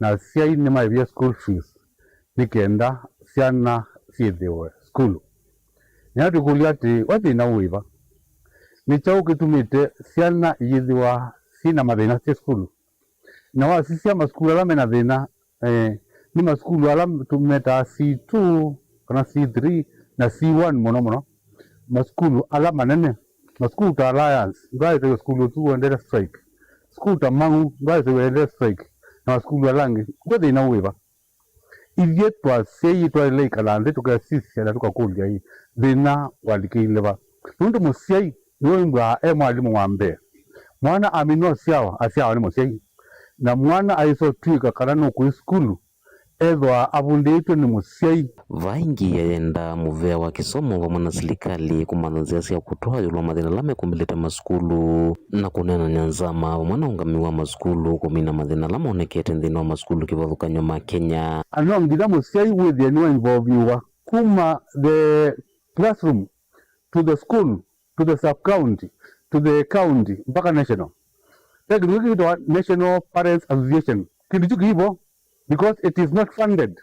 na asyai nĩmaĩvya school fees nĩ kenda syana syĩthĩwe sukulu. Nĩyo twĩkũlya atĩĩ, we thĩna wĩ va? Nĩ kyaũ kĩtumĩte syana iyĩthĩwa syĩ na mathĩna syĩ sukulu? Na wasisya masukulu ala mena thĩna, eh, nĩ masukulu ala tũmetaa C two kana C three na C one mũno mũno. Masukulu ala manene, masukulu ta Alliance, ndwaĩsĩwe sukulu ũsu ũendete strike. Sukulu ta Mang'u, ndwaĩsĩwe ũendete strike. Na masukulu ala angĩ, kwĩ thĩna wĩva? Ithyĩ twasyaie twaĩle ĩkala nthĩ tũkesisya na tũkakũlya ĩ, thĩna walikĩile va? Nũndũ mũsyai nĩwe wĩmbwaa e mwalimũ wa mbee. Mwana aminwa ũsyawa, asyawa nĩ mũsyai. Na mwana aĩsa ũtw'ĩka kana nũkũi sukulu, ethĩwa avundĩtwe nĩ mũsyai. Vaa ĩngĩ yayendaa mũvea wa kĩsomo vamwe na silikalĩ kũmantha nzĩa sya kũtwaa ĩũlũ wa mathĩna ala mekumĩlĩte masukulu na kũneenany'a nzama vamwe na ũngamĩi wa masukulu kũmina mathĩna ala monekete nthĩnĩ wa masukulu kĩvathũkany'o ma Kenya. Na no nginya mũsyai wĩthĩe nĩwainvolviwa kuma the classroom to the school to the sub county to the county mpaka national. Ve kĩndũ kĩu kĩtawa National Parents Association. Kĩndũ kĩu kĩivo because it is not funded.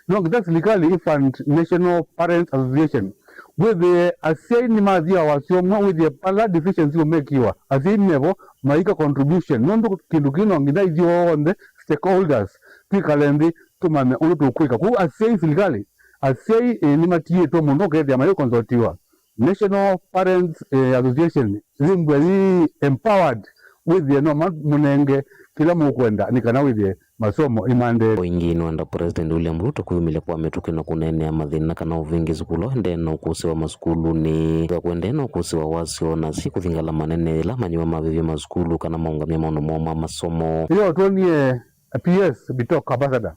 No nginya silikalĩ ĩfund National Parents Association. Wĩthĩe asyai nĩmathiawa wasyo ũmwe, wĩthĩe pala decisions iũmekĩwa asyai mevo maika contribution. Nũndũ kĩndũ kĩu no nginya ithyonthe stakeholders twĩkale nthĩ tũmanye ũndũ tũkwĩka. Kwoou asyai, silikalĩ, asyai, eh, nĩmatiĩtwe mũno ũkethĩa mayũkonsultiwa. National Parents, eh, Association yĩmbwe yĩ empowered, wĩthĩe no mamũnenge kĩla mũkwenda nĩ kana wĩthĩe masomo ĩmaendee. O ĩngĩ nĩwenda President William Ruto kwĩyumĩlya kwa mĩtũkĩ na kũneenea mathĩna kana ũvĩngĩĩsi kũla ũendee na ũkũsĩ wa masukulunĩ, ethĩwa kũendee na ũkũsĩ wa wasyo na syĩ kũthingala manene yĩla amanyĩw'a mavĩvya masukulu kana maũngamya maũndũ moo ma masomo. Ĩyo twonie P S Bitok Ambassador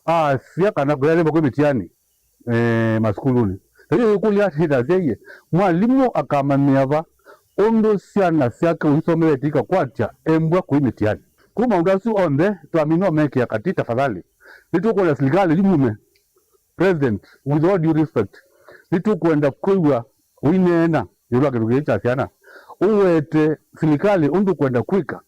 asya kana kũyalĩmba kwĩ mĩtiani eh, masukulunĩ. Na yu ĩkũlya nĩtasyaie, mwalimũ akamanyĩa va ũndũ syana syake ũisomete ikakwatya embwa kũi mĩtiani? Kuma maũndũ asu onthe twamina ũmekĩa katĩ tafadhali. Nĩtũkwenda silikalĩ yu mume, President, with all due respect, nĩtũkwenda kwĩw'a ũineena ĩũlũ wa kĩndũ kĩĩ kya syana. Ũwete silikalĩ ũndũ ũkwenda kwĩka.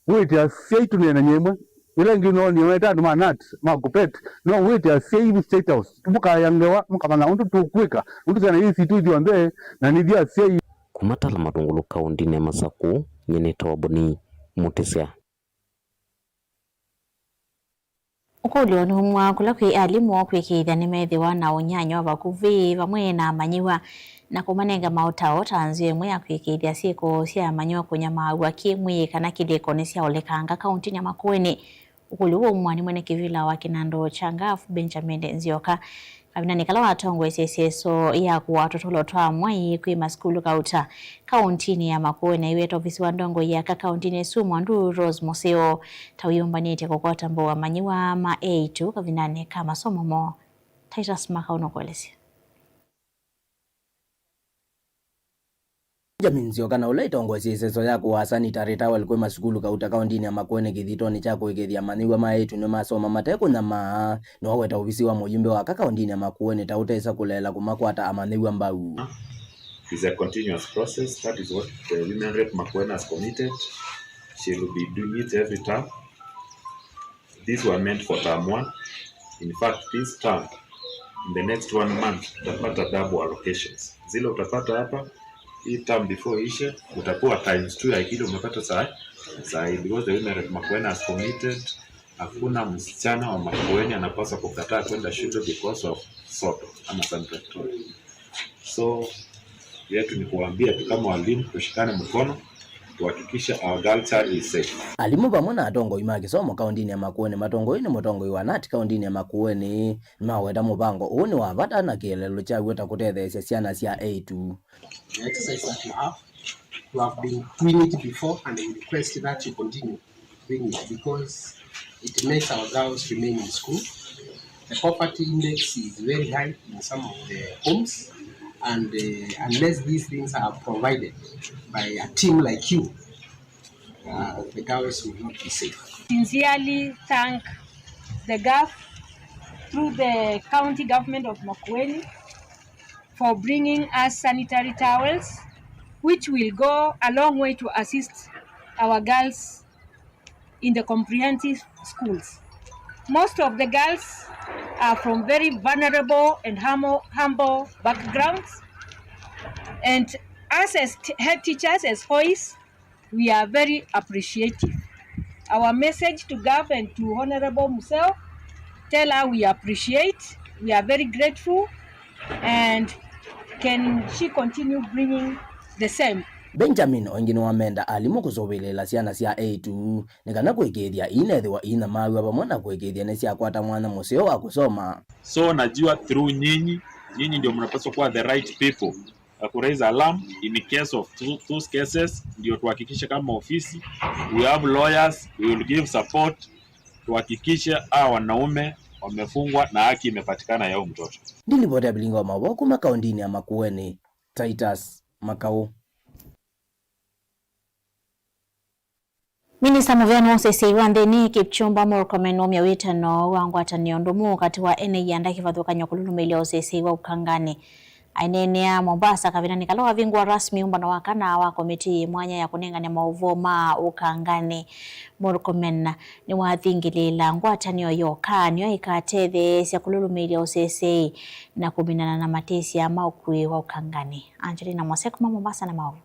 Wĩte asyai tũneenany'e ĩmwe. Ĩla ĩngĩ noonie weta andũ ma nat, ma KUPPET, no wĩte asyai vu State House, mũkaea ngewa, mũkamanya ũndũ tũkwĩka, ũndũ syana ii sitũ ithyonthe, na nĩthyĩ asyai. Kuma Tala Matungulu kaũndĩnĩ ya Masakũ, nyie nĩtawa Boni Mutisya. Ũkũlyo nũumw'a kũla kwĩ alimũ kwĩkĩĩthya nĩmethĩwa na ũnyanya wa vakuvĩ vamwe na amanyĩw'a na kũmanenga maũtao ta nzĩa ĩmwe ya kwĩkĩĩthya syĩko sya amanyĩw'a kũnyamaaw'a kĩ-mwĩĩ kana kĩlĩkonĩ syaolekanga kaũntĩnĩ ya Makueni. Ũkũlyo ũũ waumw'a nĩ mwene kĩvĩla wa kĩnandũ kya ngaf Benjamin Nzioka kavindanĩ kala watongoesye ĩseso ya kũaa tũtũlo twa mwai kwĩ masukulu kauta kaũntĩnĩ ya Makueni. Aiweta ovisi wa ndongoi ya aka kaũntĩnĩ ĩsu Mwandu Rose Museo ta wĩyũmbanĩtye kũkwata mbau amanyĩw'a ma eĩtu kavindanĩ ka masomo moo. Titus Makau nũkũelesya. Benjamin Nzioka na ũla ĩtongoesye ĩseso ya kũaa sanitary towel kwĩ masukulu kauta kaũntĩnĩ ya Makueni kĩthitonĩ kya kũĩkĩĩthya amanyĩw'a ma eĩtu nĩmasoma mate kũnyamaa, nĩwaweta ovisi wa mũyumbe wa aka kaũntĩnĩ ya Makueni ta ũtesa kũleela kũmakwata amanyĩw'a mbau. It's a continuous process. That is what the Women Rep Makueni has committed. She will be doing it every term. These were meant for term one. In fact, this term, in the next one month, utapata double allocations. Zile utapata hapa, hii term before ishe, utapewa times two ya kile umepata saa, saa hii, because the Women Rep Makueni has committed, hakuna msichana wa Makueni anapaswa kukataa kwenda shule because of sodo ama sanitary towel. So, yetu ni kuwaambia tu kama walimu, tushikane mkono, tuhakikishe our girl child is safe. Alimũ vamwe na atongoi ma kĩsomo kaũntĩnĩ ya Makueni matongoi nĩ mũtongoi wa nat kaũntĩnĩ ya Makueni nĩmaweta mũvango ũũ nĩ wa vata na kĩeleelo kyaw'o ta kũtetheesya syana sya eĩtu. The exercise that you have, you have been doing it before, and we request that you continue doing it because it makes our girls remain in school. The poverty index is very high in some of the homes, and, uh, unless these things are provided by a team like you, uh, the girls will not be safe. Sincerely thank the gov through the county government of Makueni for bringing us sanitary towels, which will go a long way to assist our girls in the comprehensive schools. Most of the girls are from very vulnerable and humble, humble backgrounds, and us as t-, head teachers, as hois, we are very appreciative. Our message to Gov and to Honorable Museo, tell her we appreciate, we are very grateful, and can she continue bringing the same. Benjamin oingĩ nĩwamenda alimũ kũsũvĩlĩĩla syana sya eĩtu nĩ kana kũĩkĩĩthya iinethĩwa iinyamaaw'a vamwe na kũĩkĩĩthya nĩsyakwata mwanya mũseo wa kũsoma. So najua through nyinyi, nyinyi ndio mnapaswa kuwa the right people ya ku raise alarm in case of tho-, those cases, ndio tuhakikishe kama ofisi, we have lawyers, we will give support, tuhakikishe hawa wanaume wamefungwa na haki imepatikana ya huyu mtoto. Ndilivoti ya vilinga wa maũvoo kuma kaũntĩnĩ ya Makueni, Titus Makau. Minista mũveani wa ũseseĩ wa nthĩnĩ, Kipchumba Murkomen, nũmya wĩtano wa ngwatanĩo ndũmu katĩ wa ene ianda kĩvathũkany'o kũlũlũmĩĩlya ũseseĩ wa ũkanganĩ. Aineenea Mombasa kavindanĩ kala wavingũa rasmi ũmbano wa kana wa komitii mwanya ya kũnengane maũvoo ma ũkanganĩ, Murkomen nĩwathingĩlĩĩla ngwatanĩo yoka nĩyo ĩkatetheesya kũlũlũmĩĩlya ũseseĩ na kũminana na matĩsya ma ũkui wa ũkanganĩ. Angelina Mwasek kuma Mombasa na maũvoo.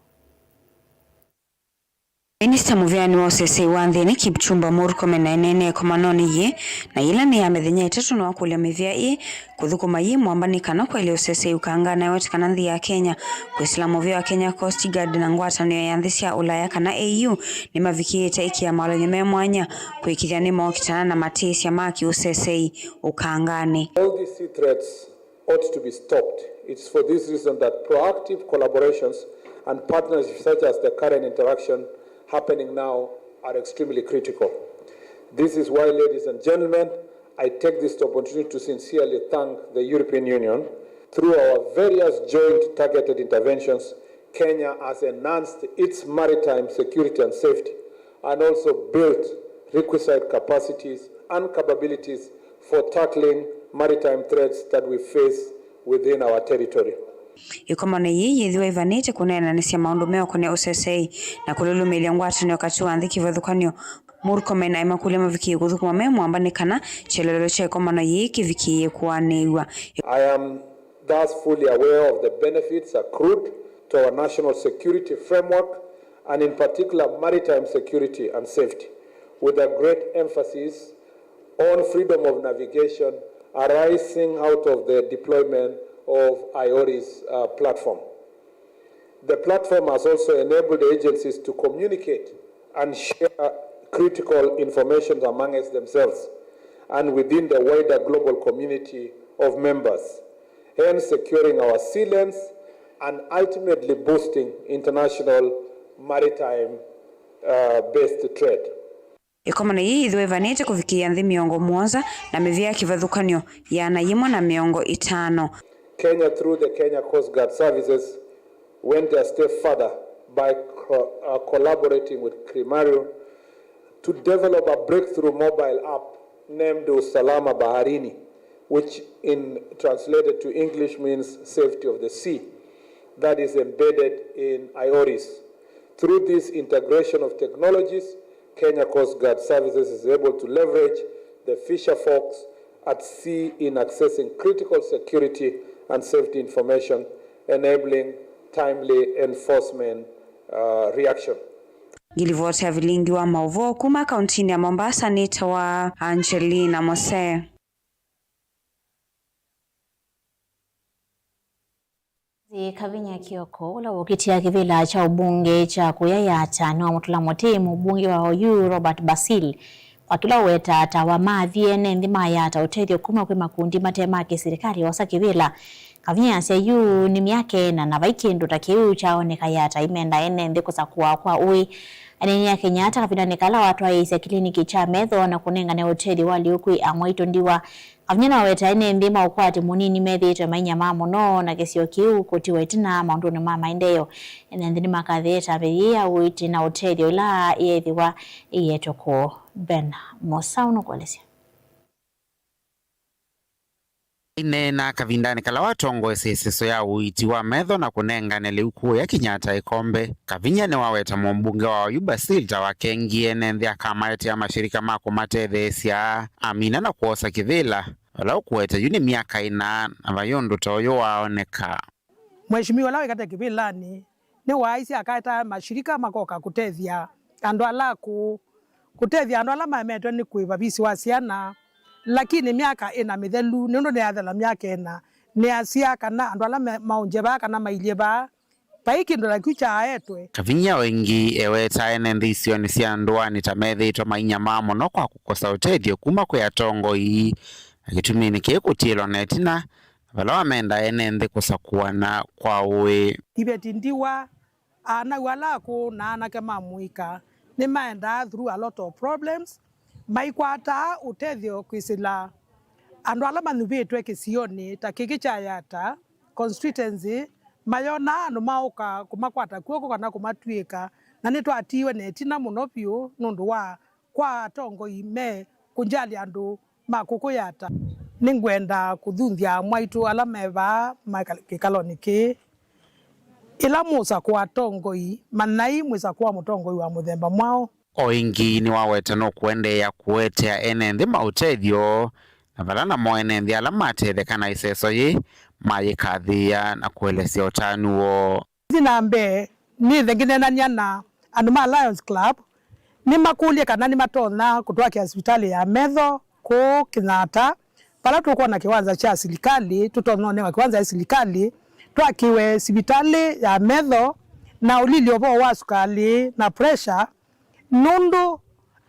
Minista mũveani wa ũseseĩ wa nthĩnĩ Kipchumba Murkomen aineenea ĩkomanonĩ yĩĩ, na yĩla nĩ ya mĩthenya ĩtatũ nĩwakũlya mĩvĩa ĩĩ kũthũkũma yĩ mwamba nĩ kana kwaĩlya ũseseĩ ũkanganĩ wetekana nthĩ ya Kenya. Kwĩsĩla mũvĩa wa Kenya Coast Guard na ngwatanĩo ya nthĩ sya Ũlaya kana A U nĩmavikĩĩte ĩkĩa malonyo me mwanya kũĩkĩĩthya nĩmookitana na matĩsya ma kĩũseseĩ ũkanganĩ. All these sea threats ought to be stopped. It's for this reason that proactive collaborations and partnerships such as the current interaction happening now are extremely critical. This is why, ladies and gentlemen, I take this opportunity to sincerely thank the European Union. Through our various joint targeted interventions, Kenya has enhanced its maritime security and safety and also built requisite capacities and capabilities for tackling maritime threats that we face within our territory. Ĩkomano yĩĩ yĩthĩwa ĩvanĩte kũneenanĩsya maũndũ meũkonĩa ũseseĩ na kũlũlũmĩĩlya ngwatanĩo katĩ wa nthĩ kĩvathũkany'o. Murkomen aimakũlya mavikĩĩe kũthũkũma me mwamba nĩ kana kyelelelo kya ĩkomano yĩĩ kĩvikĩĩe kũanĩw'a. I am thus fully aware of the benefits accrued to our national security framework and in particular maritime security and safety, with a great emphasis on freedom of navigation arising out of the deployment of IORIS, uh, platform. The platform has also enabled agencies to communicate and share critical information amongst themselves and within the wider global community of members, hence securing our sea lanes and ultimately boosting international maritime, uh, based trade. Ĩkomano yĩĩ yĩthĩwa ĩvanĩte kũvikĩĩa nthĩ mĩongo mũonza na mĩvĩa ya kĩvathũkany'o yĩana yĩmwe na mĩongo ĩtano. Kenya, through the Kenya Coast Guard Services, went a step further by co-, uh, collaborating with Krimario to develop a breakthrough mobile app named Usalama Baharini, which in translated to English means safety of the sea, that is embedded in IORIS. Through this integration of technologies, Kenya Coast Guard Services is able to leverage the fisher folks at sea in accessing critical security and safety information, enabling timely enforcement, uh, reaction. Ngilivoti ya vilingi wa maũvoo kuma kauntinĩ ya Mombasa nĩtawa Angelina Mose. Kavinya Kioko, ũla wokĩtĩa kĩvĩla kya ũmbunge kya kũya Yatta, nĩwamũtũla mũtĩ mũmbunge wa oyu Robert Basil kwa kĩla ũwetaa ta wamaathie ene nthĩ ma Yatta ũtethyo kuma kwĩ makundi mate ma kĩsilikalĩ osa kĩvĩla. Kavinya asya yu nĩ myaka ĩna na vai kĩndũ ta kĩu kyaoneka Yatta imenda ene nthĩ kũsakũa kwa ũĩ. Aneenea Kenyatta kavindanĩ kala watwaĩĩsya kĩliniki kya metho na kũnengane ũtethyo wa lĩu kwĩ amwaitũ ndiwa. Kavinya nĩwaweta ene nthĩ ma ũkwati mũnini methĩĩtwe mainyamaa mũno na kĩsio kĩu kũtiwa ĩtina maũndũnĩ ma maendeeo. Ene nthĩ nĩmakathĩĩe ĩtambya yĩĩ ya ũiiti na ũtethyo ĩla yeethĩwa ĩietwe kũũ. Ben Mosau nũkũelesya. Aineena kavindanĩ kala watongoesye ĩseso ya ũiiti wa metho na kũnengane lĩu kũya Kenyatta ĩkombe, Kavinya nĩwaweta mũmbunge wa oyu Basil ta wakengie ene nthĩ akamaetea mashirika ma kũmatetheesya amina na kwosa kĩvĩla. Vala ũkũweta yu nĩ myaka ĩna, na vai ũndũ ta ũyũ waaoneka. Mheshimiwa ũla wĩkate kĩvĩlanĩ nĩwaaisye akaeta mashirika makoka kũtethya andũ ala akũũ, kũtethya andũ ala maemetwe nĩ kũĩva visi wa syana, lakini myaka ĩna mĩthelu, nĩ ũndũ nĩyathela myaka ĩna, nĩasya kana andũ ala me-, maũngye vaa kana mailyĩ vaa, vai kĩndũ nakyu kyaaetwe. Kavinya o ĩngĩ eweta ene nthĩ isionĩ sya ndũanĩ ta methĩĩtwe mainyamaa mũno kwa kũkosa ũtethyo kuma kwĩ atongoi, na kĩtuminĩ kĩĩ kũtiĩlwa na ĩtina, vala wamenda ene nthĩ kũsakũana kwa ũĩ. Iveti ndiwa, anau ala akũũ na anake ma mũika nĩmaendaa through a lot of problems, maikwataa ũtethyo kwĩsĩla andũ ala manyuvĩtwe kĩsionĩ ta kĩkĩ kya Yatta constituency, mayonaa andũ maũka kũmakwata kw'oko kana kũmatw'ĩĩka, na nĩtwatiiwe na ĩtina mũno vyũ nũndũ wa kwa atongoi me kũnjalya andũ ma kũkũ Yatta. Nĩngwenda kũthunthya amwaitũ ala me vaa ma kĩkalonĩ kĩĩ. Ĩla mũsakũa atongoi, manyai mwĩsakũa mũtongoi wa mũthemba mwaũ. O ĩngĩ nĩwaweta nũkũendeea kũetea ene nthĩ ma ũtethyo, na vala namo ene nthĩ ala matetheka na ĩseso yĩĩ mayĩkathĩĩa na kũelesya ũtanu woo. Nthi na mbee, nĩthe ngĩneenany'a na andũ ma Lions Club, nĩmakũlye kana nĩmatonya kũtwakĩa sivitalĩ ya metho kũũ Kenyatta, vala tũkwona kĩwanza kya silikalĩ, tũtonya ũnewa kĩwanza ya silikalĩ, twakĩwe sivitalĩ ya metho na ũlilye ũvoo wa sukalĩ na pressure, nũndũ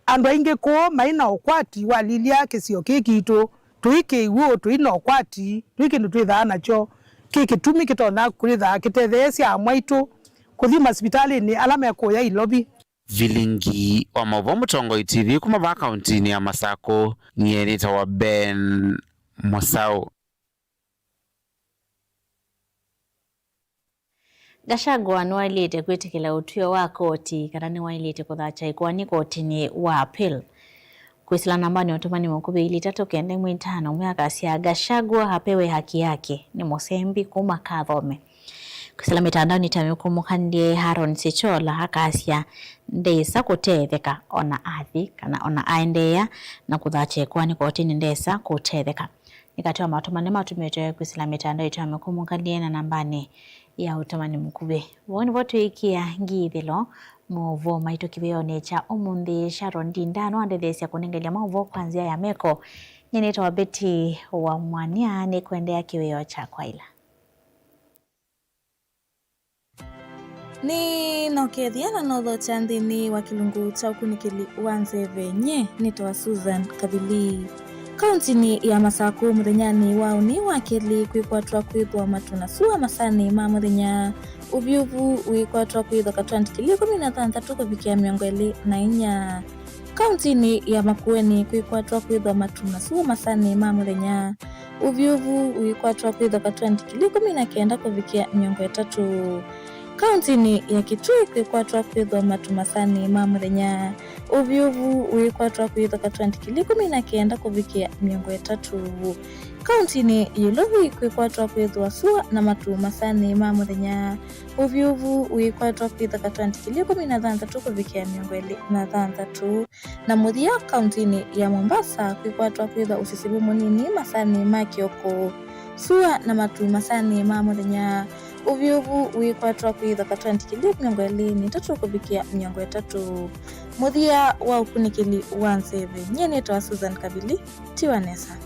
andũ aingĩ kũũ mai na ũkwati walilya kĩsio kĩĩ kitũ, tũi kĩw'ũ, tũi na ũkwati, tũi kĩndũ twĩthaa nakyo kĩ kĩtumi kĩtonya kwĩthaa kĩtetheesya amwaitũ kũthi masivitalĩnĩ ala me kũya Ilovi. Vilingi wa maũvoo Mũtongoi T V kuma vaa kauntinĩ ya Masakũ, nyie nĩtawa Ben Mũsaũ. Gachagua nĩwaĩlĩte kwĩtĩkĩla ũtw'ĩo wa koti kana nĩwaĩlĩte kũthatya ĩkoani kotinĩ wa appeal. Kwĩsĩla nambanĩ ya ũtũmani mũkuvĩ ilĩ itatũ kenda ĩmwe itano, ũmwe akasya, Gachagua apewe haki yake, nĩ mũsembi kuma Kathome. Kwĩsĩla mĩtandaonĩ ta mĩkũmũkanĩlye, Aaron Sichola akasya ndesa kũtetheka ona athi kana ona aendeea na kũthatya ĩkoani kotinĩ ndesa kũtetheka. Nĩ katĩ wa maũtũmani matũmĩtwe kwĩsĩla mĩtandao ĩtũ ya mĩkũmũkalĩe na nambanĩ ya ũtũmani mũkuvĩ. Vau nĩvo twĩĩkĩa ngĩĩthĩlo maũvoo maitũ kĩwĩonĩ kya ũmũnthĩ. Sharon Ndinda no andetheesya kũnengelya maũvoo kwa nzĩa ya meko. Nyie nĩtawa Betty wa Mwania, nĩkũendeea kĩwĩo kya kwaĩla. Nĩnokethya na nothokya nthĩnĩ wa kĩlungu kya ũkunĩkĩli wa nzeve. Nyie nĩtawa Susan Kathili. Kauntinĩ ya Masakũ mũthenyanĩ wa ũnĩ wa kelĩ kwĩkwatwa kwĩthwa matu na sua masanĩ ma mũthenya. Ũvyũvu wĩkwatwa kwĩthwa katwandĩ kĩlĩ ĩkũmi na thanthatũ kũvikĩa mĩongo ĩlĩ na inya. Kauntinĩ ya Makueni kwĩkwatwa kwĩthwa matu na sua masanĩ ma mũthenya. Ũvyũvu wĩkwatwa kwĩthwa katwandĩ kĩlĩ ĩkũmi na kenda kũvikĩa mĩongo ĩtatũ. Kauntinĩ ya Kitui kwĩkwatwa kwĩthwa matu masanĩ ma mũthenya. Ũvyũvu wĩkwatwa kwĩthwa katwandĩ kĩlĩ ĩkũmi na kenda kũvikĩa mĩongo ĩtatũ. Kauntinĩ ya Ilovi kwĩkwatwa kwĩthwa sua na matu masanĩ ma mũthenya. Ũvyũvu wĩkwatwa kwĩthwa katwandĩ kĩlĩ ĩkũmi na thanthatũ kũvikĩa mĩongo ĩlĩ na thanthatũ. Na mũthya, kauntinĩ ya Mombasa kwĩkwatwa kwĩthwa ũsisivu mũnini masanĩ ma kĩoko, sua na matu masanĩ ma mũthenya. Ũvyũvu wĩkwatwa kwĩthwa katwandĩ kĩlĩ mĩongo ĩlĩ na itatũ kũvikĩa mĩongo ĩtatũ. Mũthya wa ũkunĩkĩli wa nzeve, nyie nĩtawa Susan Kavili. Tiwa nesa.